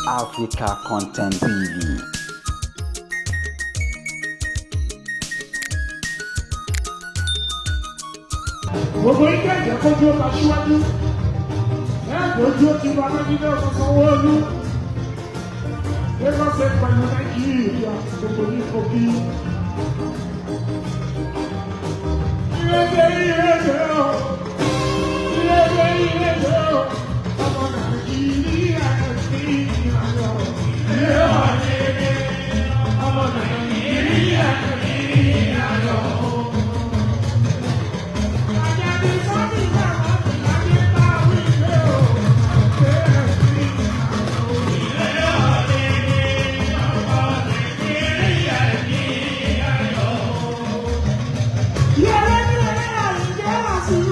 Africa Content TV. Gbogbo ilé ẹ̀jẹ̀ kójú ó ta síwájú lẹ́ẹ̀dójú ó ti wà lọ́dún ọmọ Sanwó-Olú Lagos State pẹ̀lú Nàìjíríà gbogbo ní kogi. Ìrèdè ìrèdè o, ìrèdè ìrèdè o, ọmọ Nàìjíríà ní ìrìnàjò. Ìrèdè ọmọ Nàìjíríà ní ìrìnàjò. Thank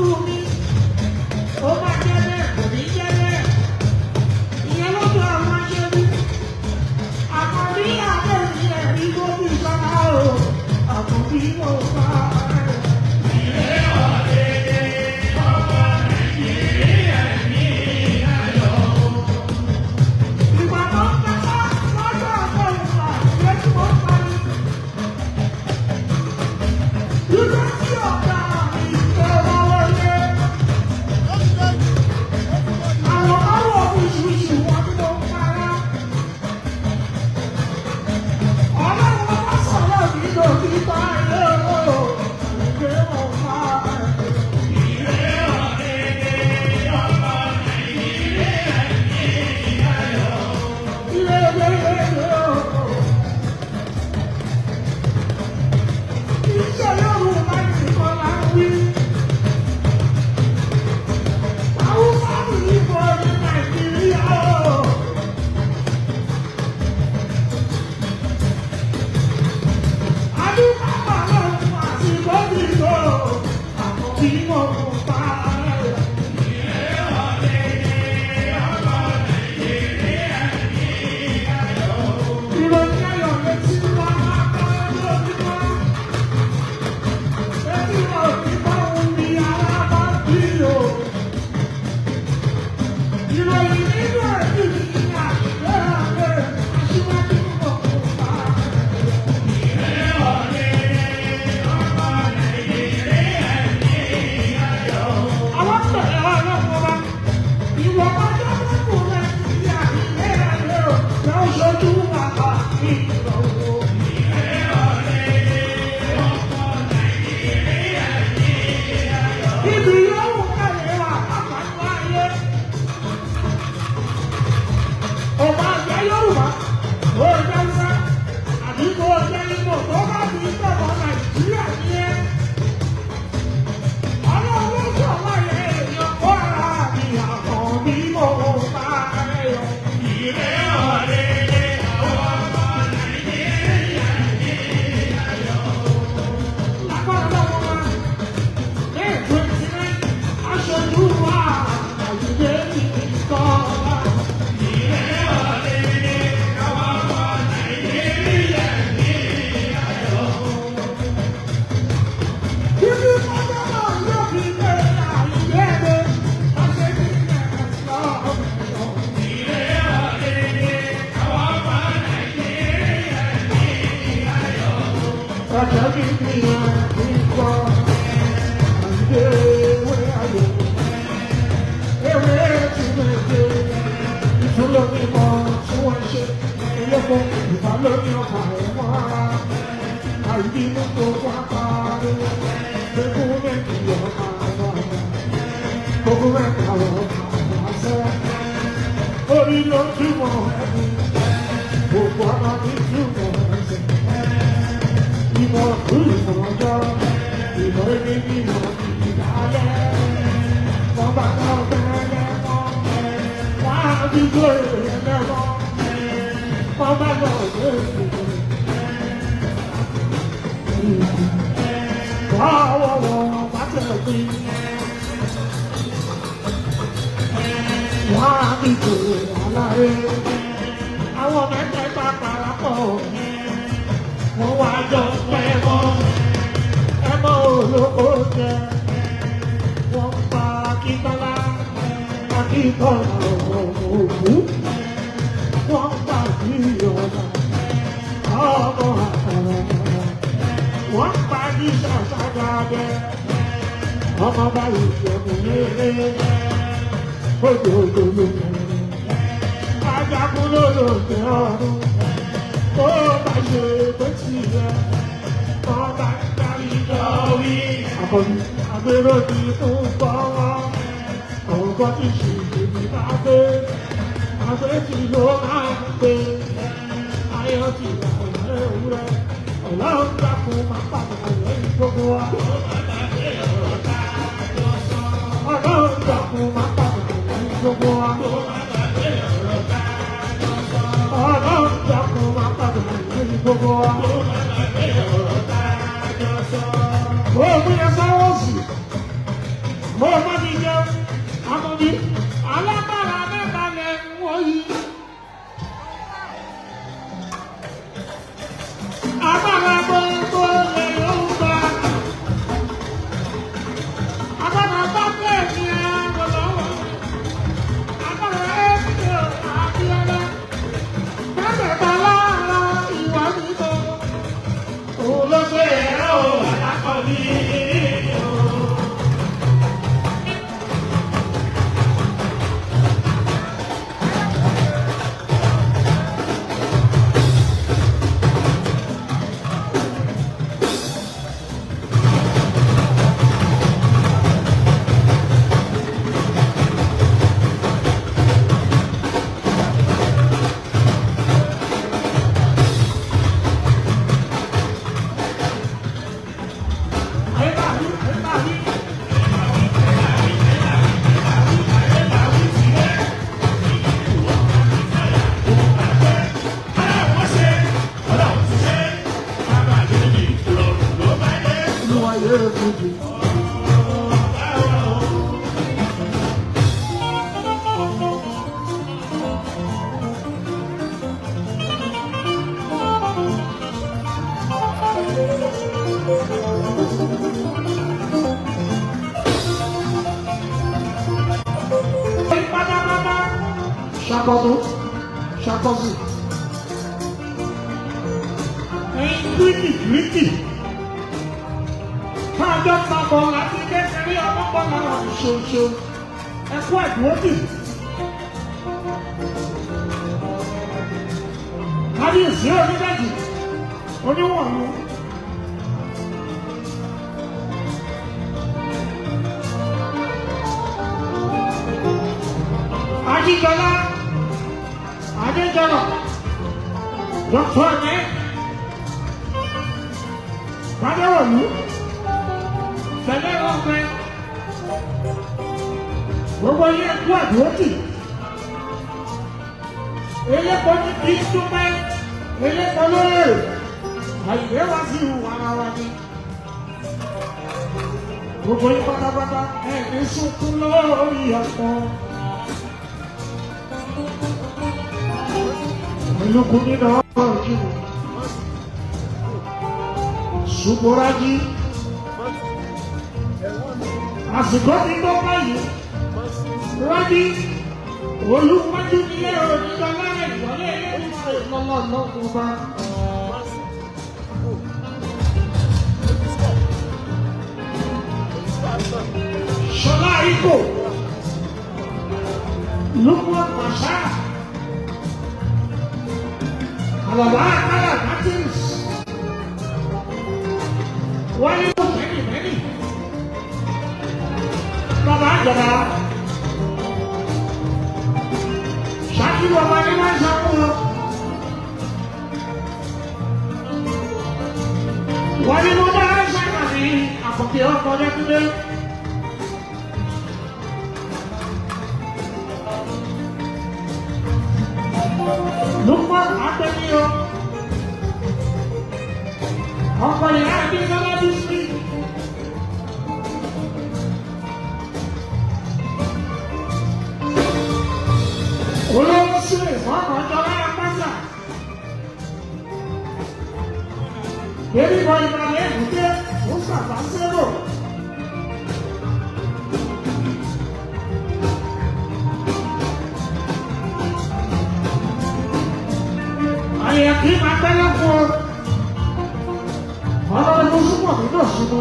you. Ìgbà tó ń tẹ́tọ́ lọ́jọ́ ọ̀pọ̀ ìgbà ìwé tí mo ń parí. Ìgbà tí ọ̀gá mi ṣe wọ́n wọlé. Àwọn ọwọ́ oríṣiríṣi wọn tí mo ń para. Ọlọ́run bá sọ̀rọ̀ mi lòdì bá ilé o. Ìgbé wọn máa ń. Ilé ilé ilé o. Iṣẹ́ Yorùbá nìkan là ń wí. Haúsá ní ìbò ní Nàìjíríà o. Adúgbò lọ́run àti gómìnà àwọn tí mo bá rẹ̀. Ìròyìn ayọ̀ létí wa máa kọ́ lójúmọ́. Etí wa ò ní bá òun ní ara bá bí o. Ìròyìn nínú ẹ̀bí mi ní àgbẹ̀ aṣíwájú mọ̀ kó bá rẹ̀. Àwọn bẹ̀rẹ̀ ọlọ́run ọba. Ìwọ ọjọ́ mẹ́kùn Nàìjíríà ilé ayé o. Lọ́ọ́ ṣojú bàbá ìrọ̀wọ́. Ibi yóò kẹ́lẹ́ wà lápapọ̀ ayé. Ọba àgbẹ̀ Yorùbá, ó jẹ́ Hausa, àbí kó jẹ́ Igbo tó bá fi sọ̀rọ̀ Nàìjíríà ní ẹ́. Ọlọ́run ló sọ̀rọ̀ yẹ èèyàn kó ara mi àkàn bí mo bá rẹ̀ yọ. Lágbára lọ́wọ́ wa, May 29, aṣojú wa, àyùdé ìtọ́lá. Ibi mọ́tò náà yóò fi lé àyùdé mi, ọ̀sẹ̀ ní ẹ̀sọ́ ọ̀sẹ̀. Ọjọ́ bíbí ìkọ́ àyùdé ewé ayò. Ewé tí mo gbé, ìfúnlómi mọ tí wọ́n ṣe, elépo ìbálòmí ọkà ẹ̀mọ́ ara. Àìbínú tó wá pariwo, gbogbo mẹ́rin ọ̀pá àwọn gbogbo mẹ́rin àwọn ọ̀pá àṣẹ. Orí ló túmọ̀ ẹni, gbogbo ọmọ mi túmọ̀ ẹsẹ̀. Ìmọ̀ kú ìmọ̀ ọjọ́, ìmọ̀ ẹni ní ìmọ̀ ìdálẹ́. Wọ́n bá lọ bẹ́ẹ̀lẹ́ mọ́, wọ́n á fi gbé ẹlẹ́wọ̀n. Wọ́n bá lọ bẹ́ẹ̀lẹ́ mọ́. Wọ́n bá tẹ̀ pé wọ́n á fi gbé aláre. Àwọn mẹ́tẹ̀ẹ̀ta parapọ̀, wọ́n wá jọ pẹ́ mọ́. Ẹ mọ́ olóko jẹ, wọ́n pa Akíntọ́lá, Akíntọ́lá òkú. Wọ́n ní ṣàṣàgàdẹ. Ọmọ báyìí jẹ̀bù lélẹ̀. Ojú ojú ló kẹrin. Ajagun ló lò ní ọ̀run. Ó bá ṣe tó ti yẹ. Ọba ń darí lọ wí. Àkọ́bí agbéró ni ń bọ́ wọn. Ọ̀gbọ́n ti ṣì èmi máa gbé. Àgbẹ̀tì ló máa ń gbé. Ayọ̀ ti wà ọ̀rẹ́ òwúrọ̀. Ọlọ́run dákun máa pàdé lẹ́yìn gbogbo wa. Ọlọ́run dákun máa pàdé lẹ́yìn gbogbo wa. Ọlọ́run dákun máa pàdé lẹ́yìn gbogbo wa. Mo mú yẹn sọ́wọ́ sí. Mo má ti jẹun. Àkànbí alágbára mẹ́ta lẹ̀ ń wọ̀ yìí. Agbára gbogbo lè yóò gbà. Agbára bá bẹ́ẹ̀ ni àwọn lọ́wọ́. Agbára ẹ̀kọ́ Abíọ́lá. Mẹ́tẹ̀ẹ̀ta lára ìwà mímọ́. Òun ló gbé ẹ̀rọ alákọ̀ọ́bí. Ayébáwí, ayébáwí. Olúwa yóò fojú. Pátápátá ṣàkóso ṣàkóso. Ẹyin gíríkì gíríkì. Káàjọ papọ̀ láti kékeré ọmọ pọ̀ lára ṣoṣo. Ẹkú ẹ̀dúrótì. Kábíyèsí onídàjì oníwọ̀nù. Ajíjọlá Adéjọlọ Dr. Ẹ̀ Bádéwọ̀lú Fẹlẹ́ ọ̀fẹ́ gbogbo ilé ẹ̀kú àdúrótì elépo ní kí n dúpẹ́ elépo lóore àyè wá sí ìhùwà ara wa ni gbogbo yín pátápátá ẹ̀ ní sunkún lórí ọ̀pọ̀. Olókun nínú ọ̀rọ̀ jìnnà. Ṣùgbọ́nrájí. Àsìkò ti tó báyìí. Rájí. Olúwájú nílé onídọ́lá ìwọlé lọ́lọ́lọ́gbọ̀n bá. Ṣọlá Ikò. Lukman Masha. Àlàbá Akálà Martins. Wálé ló mẹ́nì mẹ́nì. Bàbá àjọba. Ṣáàkiri ọba ní máa ń ṣàkóso. Wálé ló bá ṣàkàní àkọ́kẹ́ ọkọ̀ lẹ́kúndé. Lukman Akpẹ́niyo. Ọkọ̀ ìyá Adéṣọlá Bísí. Olówó sílẹ̀ fọ́ọ̀mù ọjọ́lá Apáṣà. Bébí bọ ìbàdàn èbúté, Mustapha Sero. Àyẹ̀kí máa pẹ́ lọ́kùn. Ọlọ́run Súnmọ̀ mi náà sínú.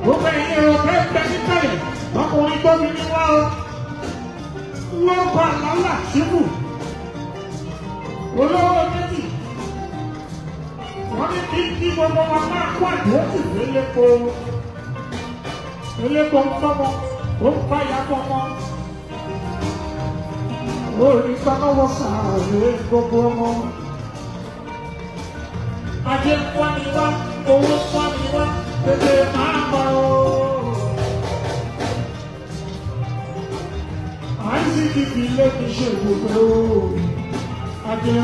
Gbogbo ẹ̀yin èrò tẹ́ níkàlẹ̀ ọkùnrin tóbi ní wá o. Lórúkọ àlàálà síbù. Olówó méjì. Wọ́n ní kí kí gbogbo wa máa kó àdéhùn ìlépo. Elépo ń fọ́mọ, ó ń fàyà fọ́mọ. Orí gbanáwọ́ sàárè gbogbo ọmọ. Ajé ń wá mi wá, owó ń wá mi wá, tètè máa bọ̀ o. ICTP ló fi ṣe gbogbo o. Ajé.